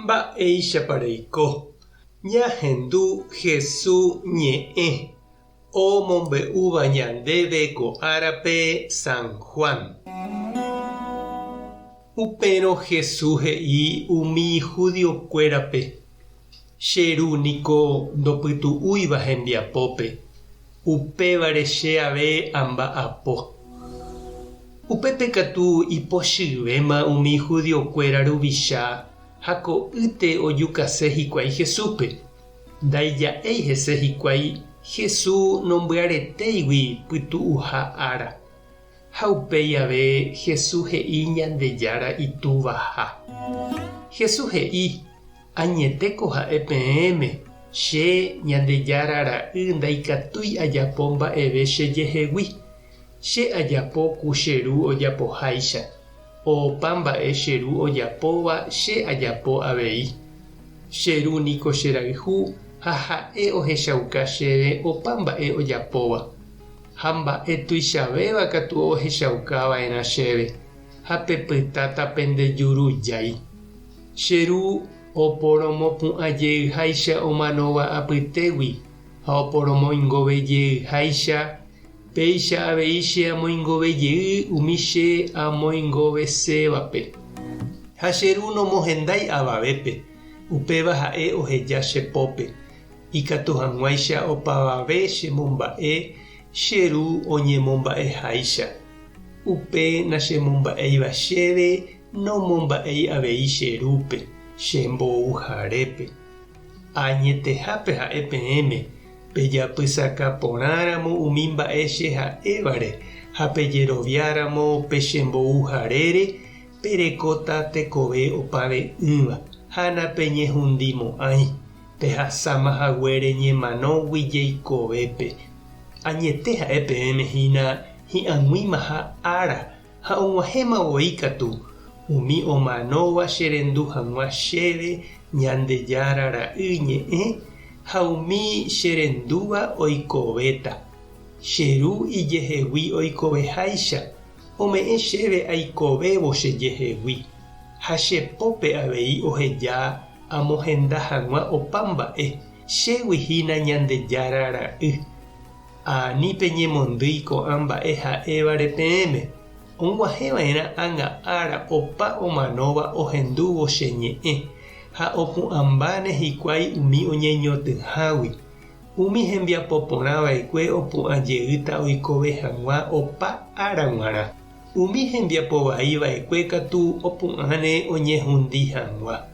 Mba'éichapa reiko? Ñahendu Hesu ñe'ẽ omombe'úva ñandéve ko árape San Juan. Upérõ Hesu he'i umi judiokuérape, Che Ru niko ndopytu'úiva hembiapópe, upévare che ave amba'apo. Upépe katu ipochyvéma umi judiokuéra ruvicha ha ko'ýte ojukase hikuái Jesúspe. Ndaija'éi hese hikuái Jesús nombyaretéigui pytu'uha ára. Ha upéi ave Jesús he'i Ñandejára Itúvaha. Jesús he'i, Añetéko ha'e peẽme, che, Ñandejára Ra'y ndaikatúi ajapo mba'eve chejehegui. Che ajapo ku che Ru ojapoháicha. Opa mba'e che Ru ojapóva che ajapo avei. Che Ru niko cherayhu ha ha'e ohechauka chéve opa mba'e ojapóva. Ha mba'e tuichavéva katu ohechauka va'erã chéve, ha pepytáta pende jurujái. Che Ru oporomopu'ã jeyháicha omanóva apytégui ha oporomoingove jeyháicha, péicha avei che amoingove jey umi che amoingovesévape. Ha che Ru nomohendái avavépe, upéva ha'e oheja che pópe. Ikatu hag̃uáicha opavave chemomba'e che Ru oñemomba'eháicha. Upe nachemomba'éiva chéve nomomba'éi avei che Rúpe, che mbouharépe. Añetehápe ha'e peẽme, pejapysaka porãramo umi mba'e che ha'évare ha pejeroviáramo pe che mbouharére, perekóta tekove opave'ỹva ha napeñehundimo'ãi. Pehasáma haguére ñemanógui jeikovépe. Añete ha'e peẽme hína hi'ag̃uimaha ára ha og̃uahẽma voi katu, umi omanóva cherendu hag̃ua chéve Ñandejára Ra'y ñe'ẽ ha umi cherendúva oikovéta. Che Ru ijehegui oikoveháicha, ome'ẽ chéve aikovévo chejehegui, ha che pópe avei oheja Amohenda hag̃ua opa mba'e, chégui hína Ñandejára Ra'y. Ani peñemondýi ko'ã mba'e ha'évare peẽme, og̃uahẽ va'erã ág̃a ára opa omanóva ohendúvo che ñe'ẽ, ha opu'ãmbáne hikuái umi oñeñotỹhágui. Umi hembiapo porã va'ekue opu'ã jeýta oikove hag̃ua opa ára g̃uarã. Umi hembiapo vai va'ekue katu opu'ãne oñehundi hag̃ua.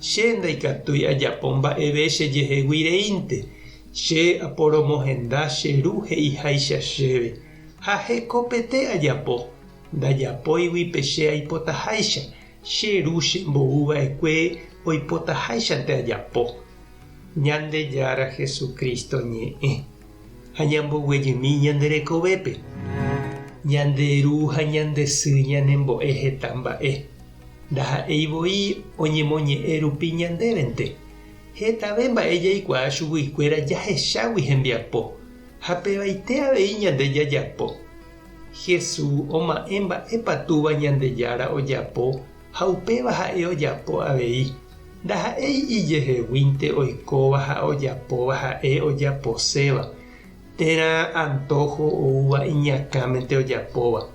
Che ndaikatúi ajapo mba'eve chejehegui reínte, che aporomohenda che Ru he'iháicha chéve, ha hekopete ajapo, ndajapóigui pe che aipotaháicha, che Ru chembou va'ekue oipotaháichante ajapo. Ñandejára Jesucristo ñe'ẽ. Ha ñamboguejymi ñande rekovépe. Ñande ru ha ñande sy ñanembo'e heta mba'e. Ndaha'éi voi oñemoñe'ẽ rupi ñandévente. Hetave mba'e jaikuaa chuguikuéra jahechágui hembiapo, ha pevaite avei ñande jajapo. Jesús oma'ẽ mba'épa Túva Ñandejára ojapo ha upéva ha'e ojapo avei. Ndaha'éi ijeheguínte oikóva ha ojapóva ha'e ojaposéva, térã antóho oúva iñakãmente ojapóva.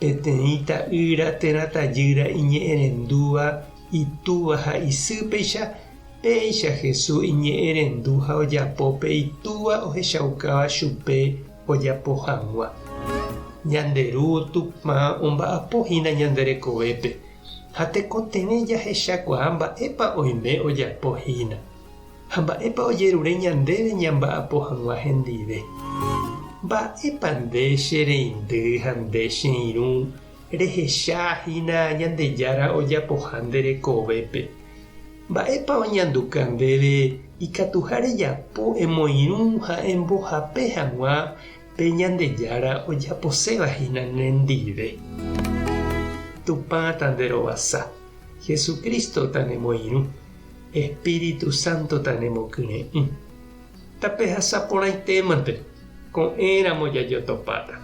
Peteĩ ta'ýra térã tajýra iñe'ẽrendúva itúva ha isýpeicha, péicha Jesús iñe'ẽrendu ha ojapo pe Itúva ohechaukáva chupe ojapo hag̃ua. Ñande Ru Tupã omba'apo hína ñande rekovépe. Ha tekotevẽ jahechakuaa mba'épa oime ojapo hína, ha mba'épa ojerure ñandéve ñamba'apo hag̃ua hendive. Mba'épa nde che reindy ha nde che irũ rehecha hína Ñandejára ojapoha nde rekovépe? Mba'épa oñanduka ndéve ikatuha rejapo emoirũ ha embohape hag̃ua Pe Ñandejára ojaposéva hína nendive. Tupã tanderovasa, Jesucristo tanemoirũ, Espíritu Santo tanemokyre'ỹ. Tapehasa porãitémante, ko'ẽramo jajotopáta.